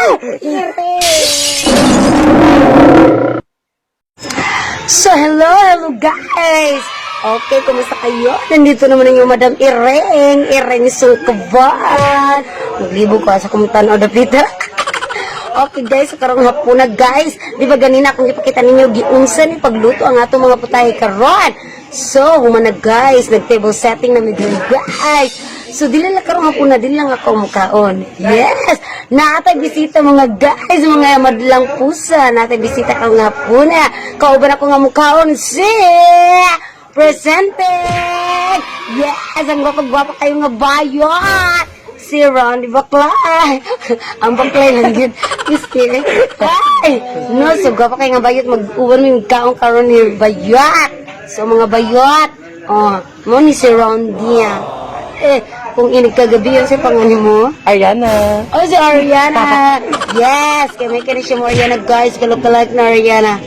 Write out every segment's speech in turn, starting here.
Ireng. So, hello, hello guys! Okay, kumusta kayo? Nandito naman ang inyong Madam Ireng, Ireng Sungkaban. Maglibo ko sa kumutan o dapita. Okay guys, so karong hapuna guys. Di ba ganina akong ipakita ninyo giunsa ni pagluto ang atong mga putahe karon. So, human na guys, nag-table setting na mi diri, guys. So, dili lang karong hapuna, dili lang ako mukaon. Yes! Naatay bisita mga guys, mga madlang pusa. Naatay bisita karong hapuna. Kauban ako nga mukaon si presented! Yes! Ang gwapa-gwapa kayo nga bayot! Si Ronnie Baklay. Ang baklay lang yun. Miski. Ay! No, so gwapa kayo nga bayot. Mag-uwan mo yung kaong karon ni bayot. So mga bayot. Oh, mo ni si Ronnie. Eh, kung inig kagabi yun sa pangani mo. Ariana. Oh, si Ariana. Yes, kay may kini siya mo Ariana guys, kalok-kalak na Ariana.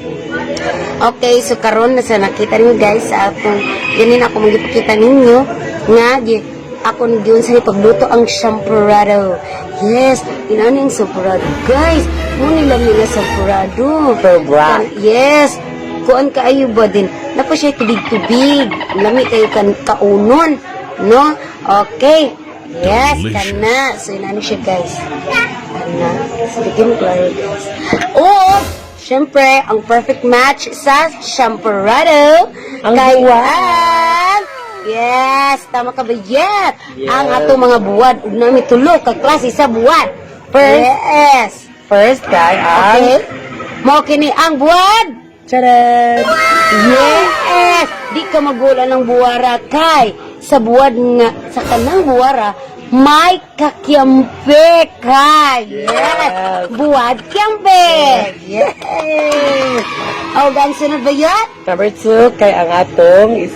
Okay, so karon na sa nakita niyo guys sa atong ganin ako magipakita ninyo nga gi ako giun sa pagluto ang champurrado. Yes, inani ang champurrado guys. Mo nila mi nga champurrado. Pero black. Yes. Kuan kaayo ba din? Napa siya tubig-tubig. Lami kayo kan kaunon, no? Okay. Yes, kana. So inani siya guys. Kana. Sige mo klaro guys. Oo, syempre, ang perfect match sa champurrado Ang kay buwad. Yes, tama ka ba? Yes. Yes. Ang ato mga buwad ug nami tulo ka klase sa buwad. First. Yes. First kay ang Okay. Mao kini ang buwad. Charan! Yes! Di ka magula ng buwara kay sa buwad nga sa kanang buwara may kakyampe ka. Yes! Yes. Buwad kyampe. Yes! O, ang sunod ba yun? Number two kay ang atong is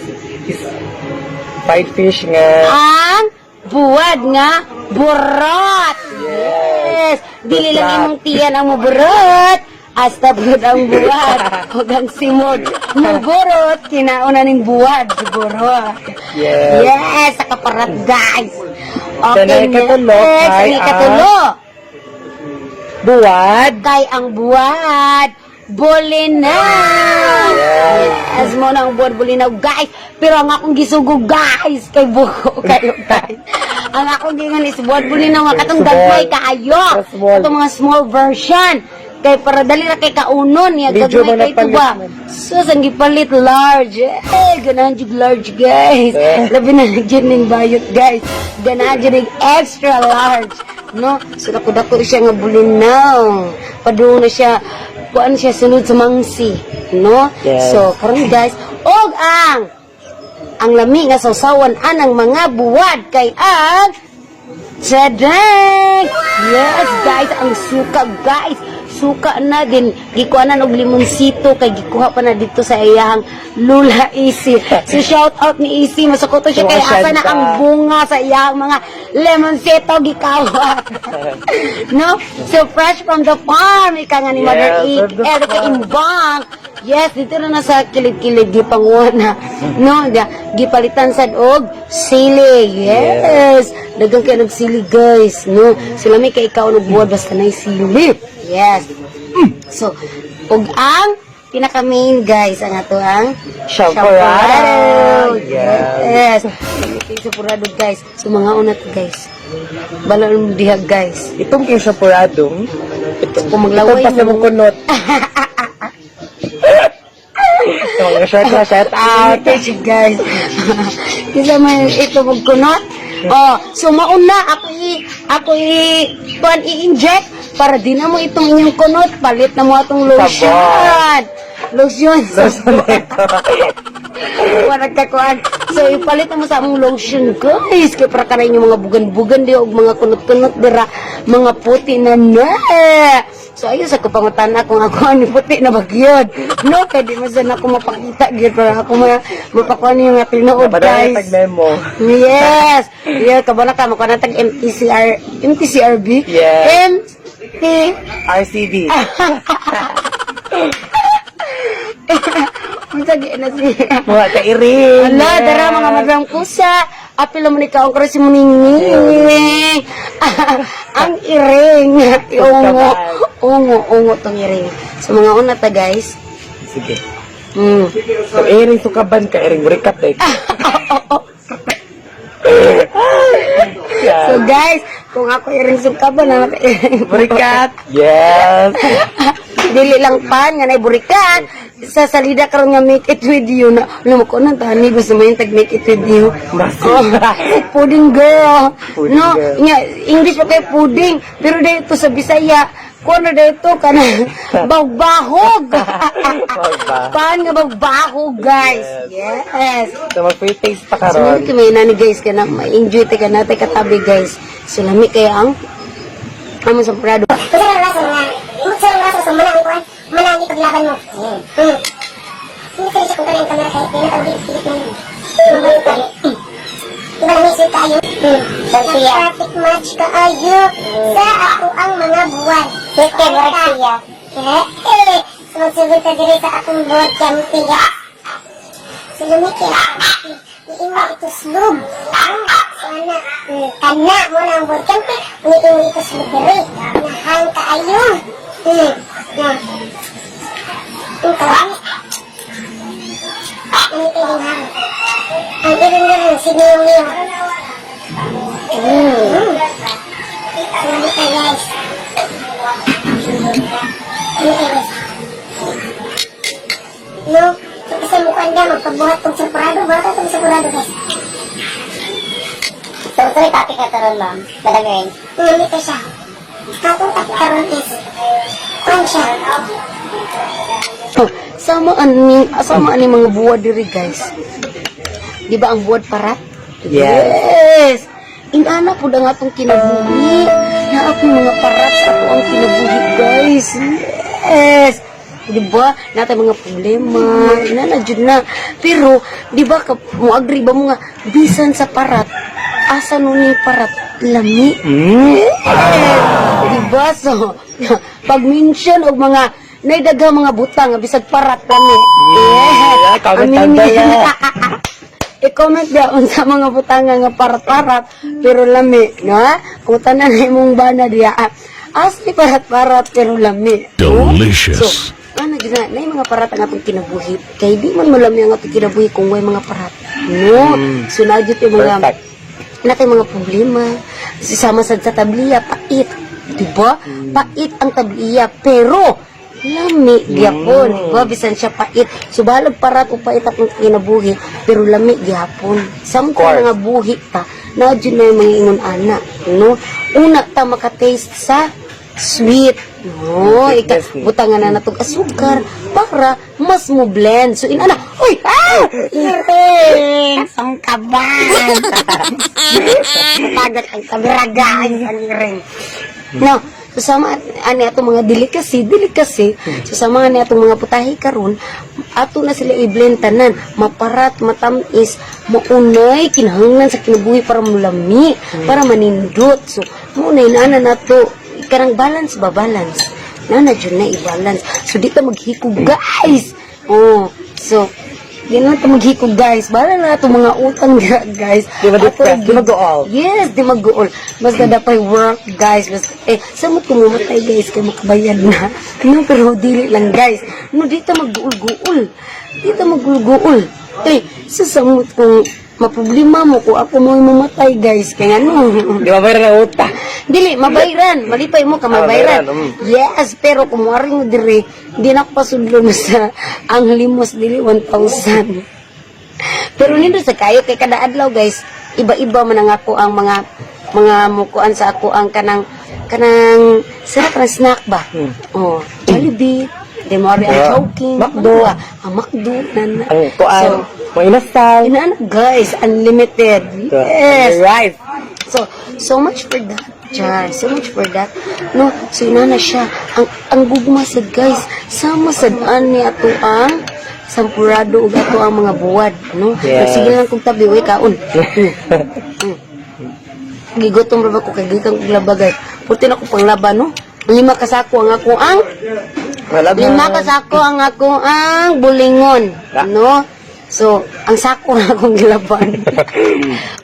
fried fish nga. Ang buwad nga burot. Yes! Dili lang Burot. imong tiyan ang muburot. Hasta burot ang buwad. Huwag ang simod. Muburot, kinauna ning buwad. Siguro. Yes. Yes, sa kaparat guys. Okay, Then, ang ikatulo next, kay ang ang- ikatulo. Buwad. Kay ang buwad. Bulinaw! Yes, mo na ang buwad bulinaw, guys. Pero ang akong gisugo, guys, kay buko kayo, guys. Ang akong gingan is buwad bulinaw nga katong Small. gagmay kaayo. Small. Katong mga small version. Kay para dali ra kay kaunon niya, Medyo gagmay kay man tuba. napalit. Sus, ang gipalit large. Eh, ganahan jud large, guys. Eh. Labi na jud ning bayot, guys. Ganahan jud ning extra large. No? So, dako-dako siya nga bulinaw. Padung na siya, kuan siya sunod sa mangsi. No? Yes. So, karon guys, og ang lami nga sawsawan anang mga buwad kay ang Tadang! Yes, guys, ang suka, guys. Suka na din. Gikuha na og limonsito kay gikuha pa na dito sa iyahang Lula Isi. So shout out ni Isi. Masukoto siya kay asa na ang bunga sa iyahang mga limonsito gikawat. No? So fresh from the farm ika nga ni Mother Yes, Ik. from the Erica farm. Imbang. Yes, dito na na sa kilid-kilid gipanguha na. No, gipalitan sad og sili. Yes. Daghang kay nagsili guys, no. Sila may kay ikaw nagbuwad basta nay sili. Yes. So, ug ang pinaka main guys ang ato ang Champurrado. Yes. Yes. Champurrado guys. So mga una to guys. Balon diha guys. Itong kay champurado. Itong, Kung maglaway itong pa sa mo. mong kunot. Itong shout out, shout out. Ito siya, guys. Kisa man ito magkunot. Oh, so mauna ako i kuan i-inject para di na mo itong inyong kunot, palit na mo atong lotion. Lotion. Lotion ito. Wala ka kuan. So ipalit na mo sa among lotion, guys. Kay para kanay inyong mga bugan-bugan di og mga kunot-kunot dira, mga puti na na. So ayun sa ko pangutana kung ako ang puti na bagyod. No, kay di man sad ako mapakita gyud para ako mapakuan yung mga tinuod, Padala guys. tag memo. Yes. Yeah, kabalo ka makuha na tag MTCR, MTCRB. Yes. MT RCB. Unsa gi na siya? Mga kairing. Ala, dara mga madlang pusa. Apil naman ikaw ang karon si Muningning. Ang iring. Ungo. Ungo, ungo tong iring. So mga una ta, guys. Sige. So, iring sukaban ka, iring burikat eh. So guys, kung ako iring sukaban na iring Burikat! Yes! Dili lang pan nga nay burikat sa salida karon nga make it with you na alam ko nang tani gusto mo yung tag make it with you. Masira. Oh, pudding girl. Pudding no girl. Nga English pa kay pudding, pero dito sa Bisaya kuno dito kana bagbahog. Bagbahog. Pan nga bagbahog, guys. Yes. So, mag-free taste pa So, karon. may nani, guys, kana ma-enjoy ta kana tay katabi, guys. So lami kay ang amo sa prado. Unsa ang rason nga? Unsa ang rason sa manang kuan? Manang ipaglaban mo. Hindi sa siya kung ang kamera kay dili ang gigit na. Iba na isip kayo. Traffic match kaayo sa ako ang mga buwan. Sige, Garcia. Eh, eh, sumugsugod ta diri sa akong buhat kampi. Sulumiki. Niingon ito slug. So ana, kana mo na ang buhat kampi. Niingon ito slug diri. Nahang kaayo. Na. Kalami. Ang iring hang. Ang iring hang, si Neo Neo. Salamat ka, guys. Ano kayo, guys? No? So, kasi mukhang na, magpabuhat tong sampurado. Buhat tong sampurado, guys. So, sorry, topic na to ron, ma'am. Madam Erin. Nami ko siya. Atong topic karon is, kuwan siya. Oh, sama ani mga buwad diri, guys. Di ba ang buwad parat? Yes. Yes. Inana pud ang atong kinabuhi. Naa po mga parat sa ato ang kinabuhi, guys. Yes. Di ba? Natay mga problema, inana jud na. Pero di ba ka mo agree ba mo nga bisan sa parat, asa no ni parat lami? Yes. Diba? So, pag mention og mga naidaga mga butang bisag parat lami. Yeah, comment down Aminin. below. I-comment daw sa mga butanga nga parat-parat pero lami, no? Kung tanan na imong bana diya, ah, asli parat-parat pero lami. No? Delicious. So, ano dyan na, nay mga parat ang atong kinabuhi. Kay di man malami ang atong kinabuhi kung way mga parat. No? So, na jud yung mga Perfect. na kay mga problema. Sama sad sa tabliya, pait. Diba? Pait ang tabliya, pero lami gyapon. Diba? Bisan siya pait. So, bahalag parat o pait akong kinabuhi, pero lami gyapon. Samtang Course. mga buhi ta, na dyan na yung mga ingon ana. No? Una ta makataste sa sweet. No, ika, Sweetness, no? butangan na natog asukar para mas mo blend. So inana, uy, ah! Iring! Sangkaban! Tagat ang kamera, guys, ang iring. No, so sama ani atong mga delicacy, delicacy. So sama ani atong mga putahe karon, ato na sila i-blend tanan, maparat, matamis, maunay kinahanglan sa kinabuhi para mulami, para manindot. So mo na inana nato kanang balance ba, balance. Na jud na i-balance. So di ta maghikog, guys. Oh, so di na ta maghikog, guys. Bahala na ato mga utang guys. Di ba Ato depressed? Di mag-goal. Yes, di mag-goal. Basta dapat work, guys. Basta, eh, samot kung mamatay, guys, kay makabayad na. No, pero dili lang, guys. No, di ta mag-gool-gool. Di ta mag-gool-gool. Eh, sa samot kung maproblema mo kung ako mo mamatay, guys. Kaya ano? Di ba bayar ng utang? Dili, mabayran. Malipay mo ka, Ah, mabayran. mabayran. Yes, pero kung muari mo diri, di na ako pasudlon sa ang limos dili 1,000. Pero nindot sa kayo kay kada adlaw, guys, iba-iba man ang ako ang mga mukuan sa ako ang kanang sira kanang snack ba? Oh, Jollibee, di mo ari ang Chowking, McDo. mga, ang McDo na. Ang kuan, So, mga inasal. inaano guys, unlimited. Yes. Rice. So, so much for that. Char, so much for that. No, so inana siya. Ang gugma sad, guys, sama sad ani ato ang sampurado ug ato ang mga buwad, no? Yes. Sige lang kung tabi, uy, kaon. Gigutom ra ba ko kay gikan kog laba, guys. Puti na ko panglaba, no? Lima ka sako ang ako ang Wala ba? Lima ka sako ang ako ang bulingon, Ah. no? So, ang sako na akong gilaban.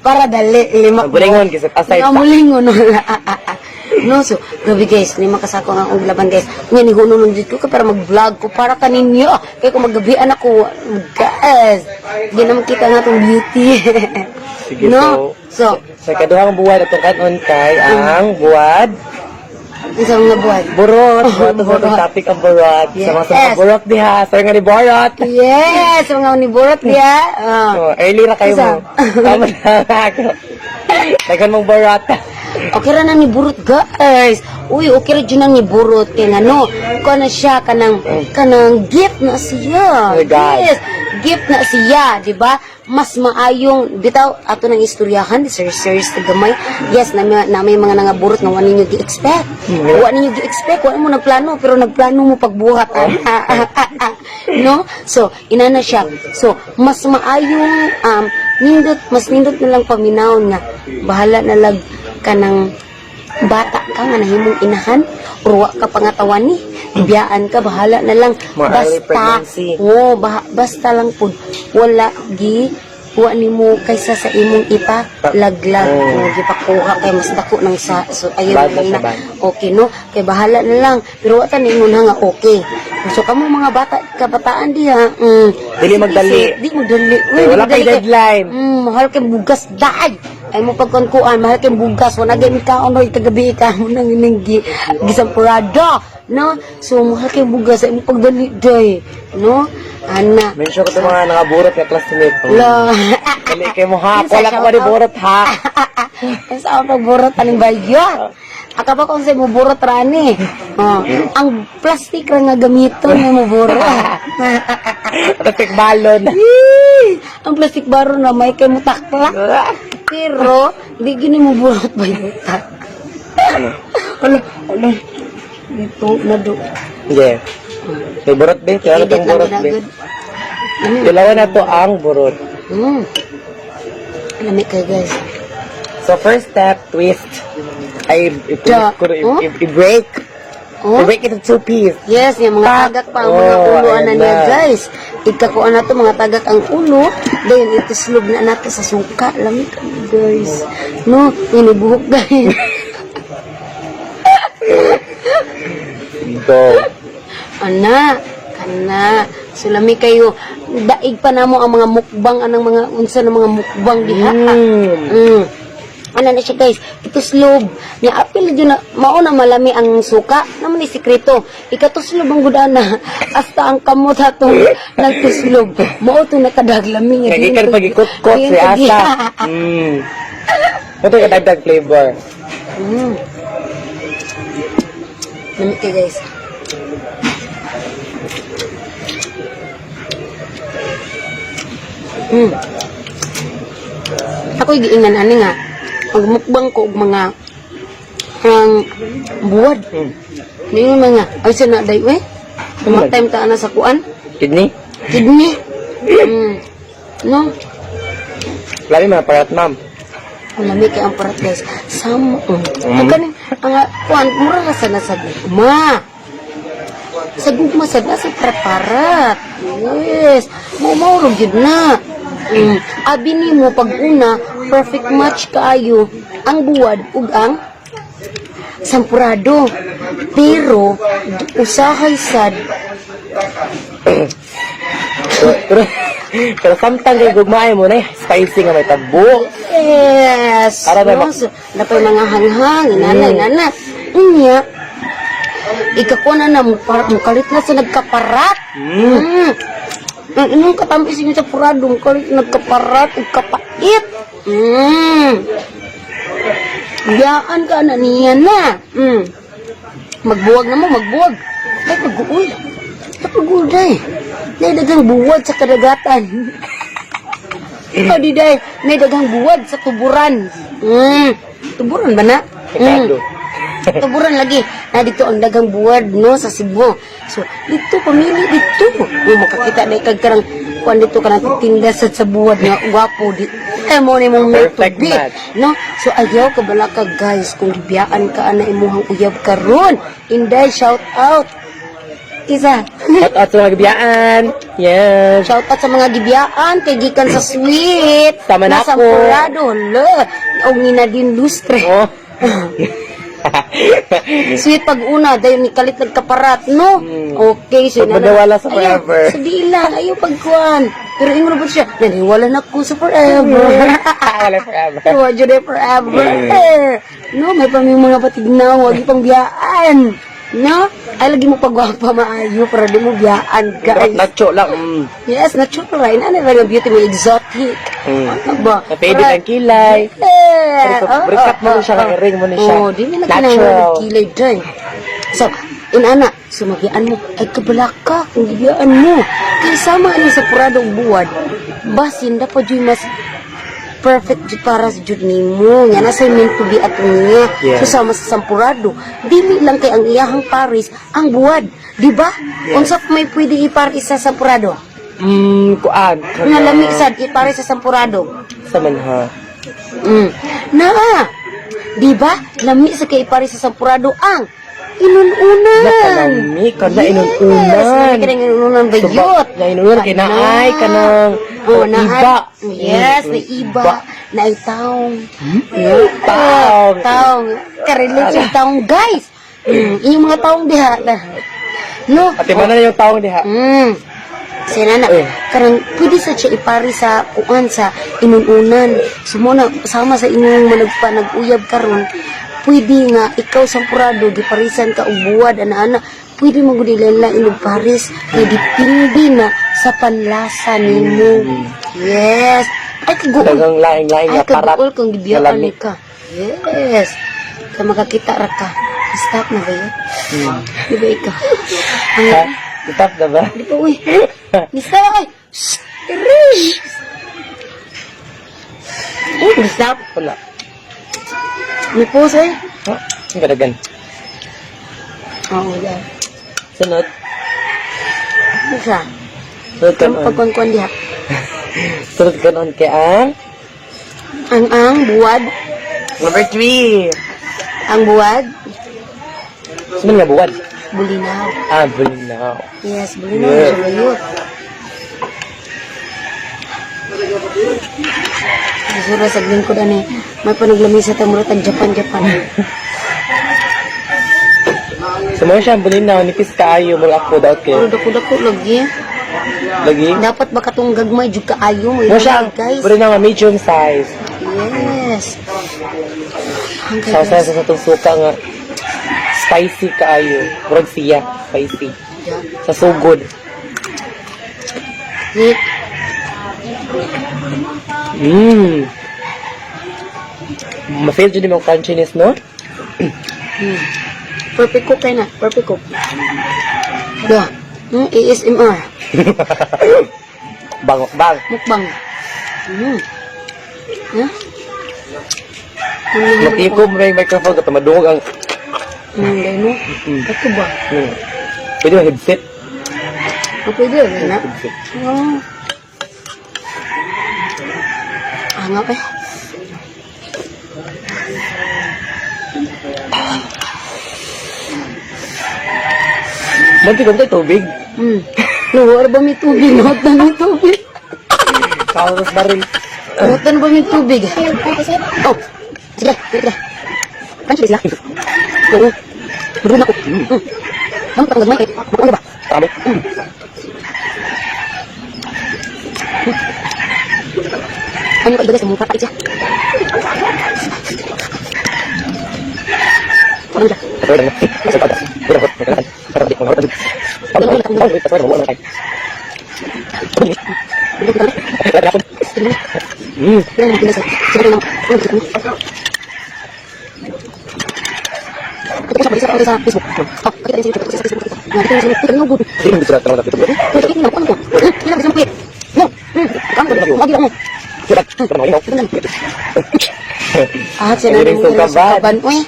Para dali, lima. Bulingon, kisat aside Nga ta. mulingon, wala. No, so, grabe guys, 5 ka sako ang akong gilaban, guys. Nga ni huno nung dito ko para mag-vlog ko para kaninyo. Kaya kung maggabian ako, guys, di naman kita nga itong beauty. Sige, no? So, Sa kaduhang buwad atong kanon kay ang buwad isang nga buwan. Burot. Buwad ang topic ang burot. Sa mga burot diha, sa nga ni burot. Yes, mga uniburot diha. Ah. So, early ra kayo Isa. mo. Tama na ako. Daghan mong burot. Okay ra na ni burot, guys. Uy, okay ra jud na ni burot kay ngano. Kuha na siya kanang gift na siya. Oh my God. Yes, gift na siya, di ba? Mas maayong bitaw ato nang istoryahan, sir sir sa gamay. Yes, na may mga nangaburot nga wa ninyo gi-expect. Wa ninyo gi-expect, wa mo nagplano pero nagplano mo pagbuhat. No? So, inana siya. So, mas maayong nindot, mas nindot na lang paminawon nga bahala na lag kanang bata ka nga nahimong inahan or wa ka pangatawan ni biyaan ka, bahala na lang. More early Basta pregnancy. oh, basta lang pud wala gi wa nimo kaysa sa imong ipa laglag. Oh. Oh, gipakuha kay mas dako nang sa, so ayaw Bad na na lang siya, na bad. okay, no, kay bahala na lang, pero wa ta ningon ha nga okay. So kamo mga bata kabataan diha, Dili magdali. di magdali. Uy, Kay di wala kay magdali kay- deadline. Mahal kay bugas daay. Ay mo pagkunkuan, mahal kay bugas, wala gyud kaon roy kagabi ka mo nang inang gisampurado, no? So mahal kay bugas ay mo pagdali day, no? Ana. Mention ko itong mga nakaburot nga classmate. La. Dali kay mo ha. Kinsa, Wala ka pa ni shout out? burot ha. Sa ako pagburot aning bayot. Aka ba kung sa mo burot rani? Oh, ang plastic ra nga gamiton mo burot. Plastic balon. Yee! Ang plastic baro na may kay mutakla. Pero, di gini mo burot ba yung tak? Ano? Ala, ala. Ito, na do. Hindi. May burot be. Kailangan Edit itong lang burot be. ginagod. Kailangan na to ang burot. Lami kayo, guys. So first step, twist. Ay, Da. i-twist ko rin, Oh? i-break. Oh? I-break into two piece. Yes, yung mga Pak! tagak pa ang mga Oh, ulo ayan ana niya, na. guys. Ikakuan na to mga tagak ang ulo. Then ituslob na nato sa suka. Lami kayo, guys. No, inibuhok, guys. Go. Ana, kana. So lami kayo. Daig pa namo ang mga mukbang anang mga unsa ng mga mukbang diha. Ana na siya, guys. Ituslob. Nya apil jud na mao na malami ang suka. Naman ni sikreto. Ikatuslob ang gudana. Hasta ang kamot atong nagtuslob. Mao to nakadaglami nga. Kaya gikan pag ikot-kot si Asa. Ito yung kadagdag flavor. Lami kayo, guys. Ako'y giingan ani nga magmukbang ko og mga ang buwad. Ningon mga ay sa na day we. Ano Time ta ana sa kuan. Kidney? Kidney. No. Lami mga parat, ma'am. Ang lami kay ang parat, guys. Samo. Ang kaning ang kuan mura ra sa nasa gugma. Sa gugma sad na sa parat. Yes. Mo mao ra gyud na. Abi nimo pag una perfect match kaayo ang buwad ug ang sampurado. Pero usahay sad Pero samtang kay gugmaay mo na eh, spicy nga may tabo. Yes. Para may No? So, napay mga hanghang, inana, inana. Unya, ikakuha na na, mukalit na sa nagkaparat. Ang inong katamis yung sa purado, mukalit na nagkaparat, ug kapait. Biyaan ka na niya na. Magbuwag na mo, magbuwag. Ay, pag-uul. Ay, pag-uul day. Nay, daghang buwag sa kadagatan. O, di day. Nay, daghang buwag sa tuburan. Tuburan ba na? Ricardo. Tuburan lagi. Na dito ang daghang buwad, no, sa Cebu. So, dito, pamili dito. O, makakita na ikag karang kuan dito ka tinda sa buwad nga gwapo di eh mo ni mong meant to Perfect be. match. No? So ayaw ka bala ka, guys, kung gibiyaan ka ana imuhang uyab karon. Inday, shout out. Isa. Shout out sa mga gibiyaan. Yes. Shout out sa mga gibiyaan kay gikan sa sweet. Sama na Nasa ako. Purado, le. Og ni Nadine Lustre. Oh. Sweet pag una, dayon ni kalit nagkaparat, no? Okay, so Pag maniwala sa forever. Ayaw, sa di lang, ayaw pagkuan. Pero ingon ba siya, naniwala na ko sa forever. Wala forever. Wa jud eh, forever. No, may pa may mga patignaw, wag pang biyaan. No? Ay lagi mo pagwapa maayo para di mo biyaan, guys. Nacho lang. Yes, natural right. Ano ba yung beauty mo exotic? Ano ba? Pwede ng kilay. Eh, Pero break up mo na siya, ring mo na siya. Oh, di mo na Natural. kinahanglan kilay dyan. So, inana, sumagiyaan mo, ay kabalaka, kung gibiyaan mo. Kaya sama ani sa puradong buwad, basin, dapat jud mas perfect jud para sa jud nimo. Nga nasa meant to be at niya. Yeah. So sama sa sampurado, dili lang kay ang iyahang paris ang buwad, di ba? Yes. Unsa pa may pwede iparis sa sampurado? Kuan. Nga lami sad iparis sa sampurado. Sa man ha. Naa. Di ba? Lami sa kay iparis sa sampurado ang inununan. Nakalami ka na inununan. Yes, lami ka ng inununan ba yun? Na inununan kay naay ka ng Oh, naay. iba. Yes, na iba. Naay taong. Taong. Taong. Karelate yung taong, guys. Inyong mga taong diha. No? Ate man na yung taong diha. Sina na, Eh. karang pwede sa siya ipari sa kuan sa inununan. Sumuna sama sa inyong managpa nag-uyab karon. Pwede nga ikaw sampurado giparisan ka og buwad ana-ana. Pwede mo gud ila inog paris kay depende na sa panlasa nimo. Yes. Ay kaguol. Dagang laing-laing Ay nga parat. kaguol kung gibiyaan Kalami. ka. Yes. Kay makakita ra ka. Stop na ba yun? Di ba ikaw? Ang Ha? Stop na ba? Di pa, uy. Nista ay. Shh! Irish! Uy, stop. Wala. May pause eh. Ha? Ang gadagan. Oo, yeah. Sunod. Ano siya? Sunod ka Ang noon. pagkuhan diha. Sunod ka noon kay ang Ang buwad. number 3. Ang buwad. Suman nga buwan. Bulinaw. Ah, bulinaw. Yes, bulinaw. Yeah. Siya bayot. Sura sa lingkod ani, may panaglamisa ta mura tag Japan Japan. Sumo siya ang bulinaw, nipis kaayo, mura ako daot Pero kayo. dako-dako lagi. Lagi? Dapat ba katong gagmay jud kaayo mo Mo siya ang guys. bulinaw nga medium size. Yes. Ang Sa sa sa itong suka nga spicy kaayo. Murag siya, spicy. Sa sugod. Ni, Ma-feel dyan yung crunchiness, no? Perfect cook kay na, perfect cook. Da. ASMR. Bangok bang. Mukbang. Ha? Matiko mo na yung microphone kato madungog ang Dahil mo. Kato ba? Pwede ba headset? Ah, pwede ba na? Headset. Oh. Ah, nga eh. Munti ko tayo tubig. No, wala ba may tubig? Not na may tubig. Kaos baril. Not na ba may tubig? Oh. Sige, sige. Kancho sila. Oo. Madulog ako. Ang patang gagmay kay. Ano ba? Tama. Ano ka ibagay sa mukha pa siya? Ano siya? Ah, sila Iring nang sukaban. sukaban. Uy,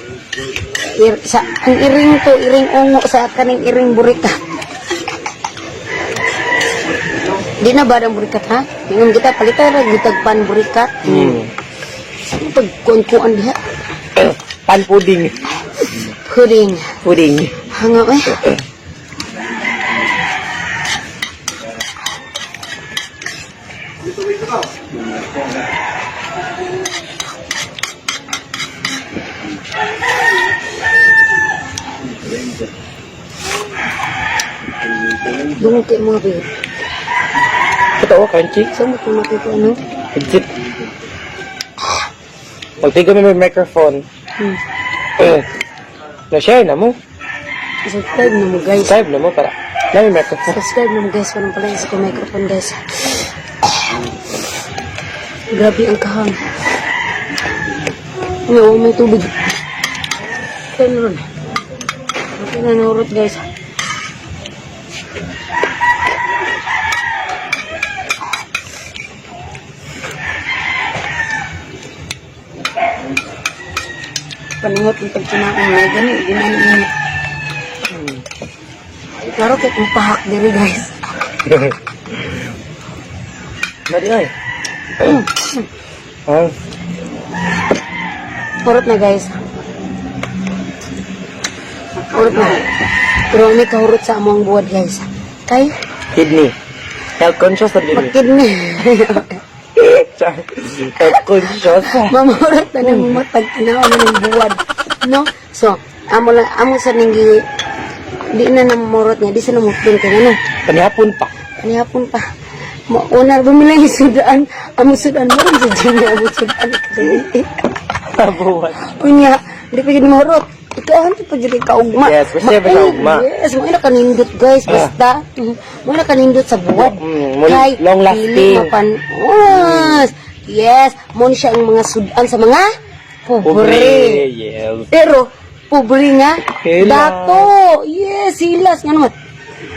sa, ang iring to, iring ungo sa kaning iring burikat. Di na ba ang burikat, ha? Ingon kita, palitan ra gitag pan burikat. Ano pag kuan-kuan diha? Pan pudding. Pudding. Pudding. Hanga, eh. Dungog kay mga babe. Totoo, crunchy. Sa mo kung matuto ano? Legit. Pagtigo mo may microphone. Eh, na-share na mo. Subscribe na mo, guys. Subscribe na mo para na may microphone. Subscribe na mo, guys. Parang pala sa kong microphone, guys. Grabe ang kahang. Ano, may tubig. Kaya na ron. Okay na nurot, guys. Paningot ang pagkinaon na gani, ginani niya. Klaro kay kung pahak diri, guys. Mali ay. Ah, Urot na, guys. Urot na. Pero may kahurot sa among buwad, guys. Kay kidney. Health conscious na din. Magkidney. Char. Health conscious. Mamurot na ng matag tinaw na ng buwad. No? So, amo lang amo sa ninggi di na namurot nga di sa namutun kay ano. Panihapon pa. Panihapon pa. Mauna bumili yung sudan. Amo sudan mo rin sa Jimmy amo sudan. Buwan. Unya, di pa gid mahurot. Ikaw ang pa gid kaugma. Yes, basta pa kaugma. Yes, mo na kanindot, guys, basta. Mo na kanindot sa buwad. Long lasting. Dili mapan. Yes. Yes, mo ni siya ang mga sudan sa mga pobre. Pobre. Yes. Pero pobre nga Hilas. dato. Yes, hilas nga naman.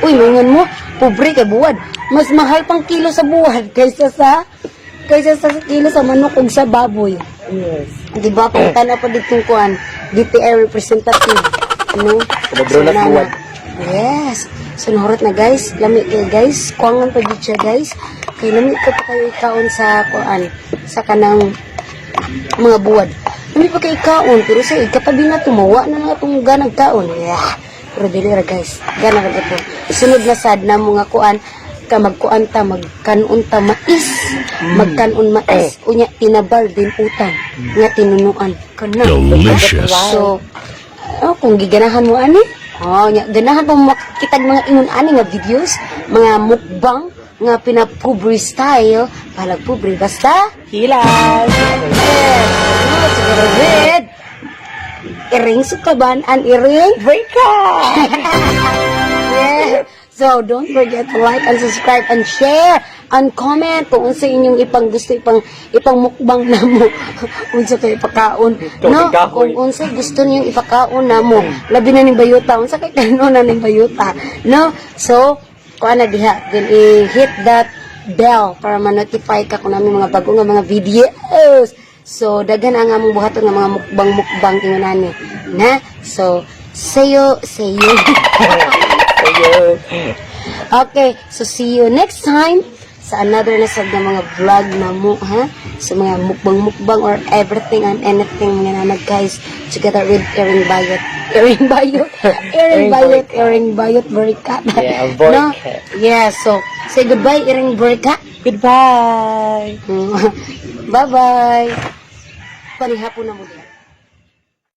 Uy, mangan mo, pobre kay buwad. Mas mahal pang kilo sa buwad kaysa sa kilo sa manok ug sa baboy. Yes. Di ba, pagtanaw pa ditong kuan, DTI representative. No? Kababro na na- buwad. Yes. So, nahurot na, guys. Lami kayo, guys. Kuangan pa dito siya, guys. Kay lami ka pa kayo ikaon sa kuan, sa kanang mga buwad. Lami pa kayo ikaon, pero sa ikatabi na tumawa na nga itong ganag kaon. Yeah. Pero dili ra, guys. Gana ra po. Sunod na sad na mga kuan, ka magkuan ta, magkanon ta mais. Magkanon mais. Unya, tinabal din utang. Nga tinunuan. Kana. Delicious. So, oh, kung giganahan mo ani, oh, nya, ganahan pa mo makakitag mga ingon ani nga videos, mga mukbang, nga pinapobre style, palag pobre, basta, Hilas. yes, no, siguro red, Iring sukaban, an iring, Break up! Yeah. So, don't forget to like and subscribe and share and comment kung unsa inyong ipang gusto ipang mukbang namo, unsa kay ipakaon, no? Kahoy. Kung unsa gusto niyong ipakaon namo, labi na ning bayuta, unsa kay kanon na ning bayuta, no? So kuan na diha, then i-hit that bell para ma-notify ka kung namin mga bago nga mga videos. So daghan ang among buhaton nga mga mukbang mukbang ingon ani na. So see you, see you. Ayun. Okay, so see you next time sa another na sad nga mga vlog na mo, ha? Sa mga mukbang-mukbang or everything and anything mga nanag, guys, together with Erin Bayot. Erin Bayot. Erin Erin Bayot, Erin Bayot Berikat. Yeah, No? Boricat. Yeah, so say goodbye, Erin Berikat. Goodbye! Bye-bye. Panihapon na mo diha.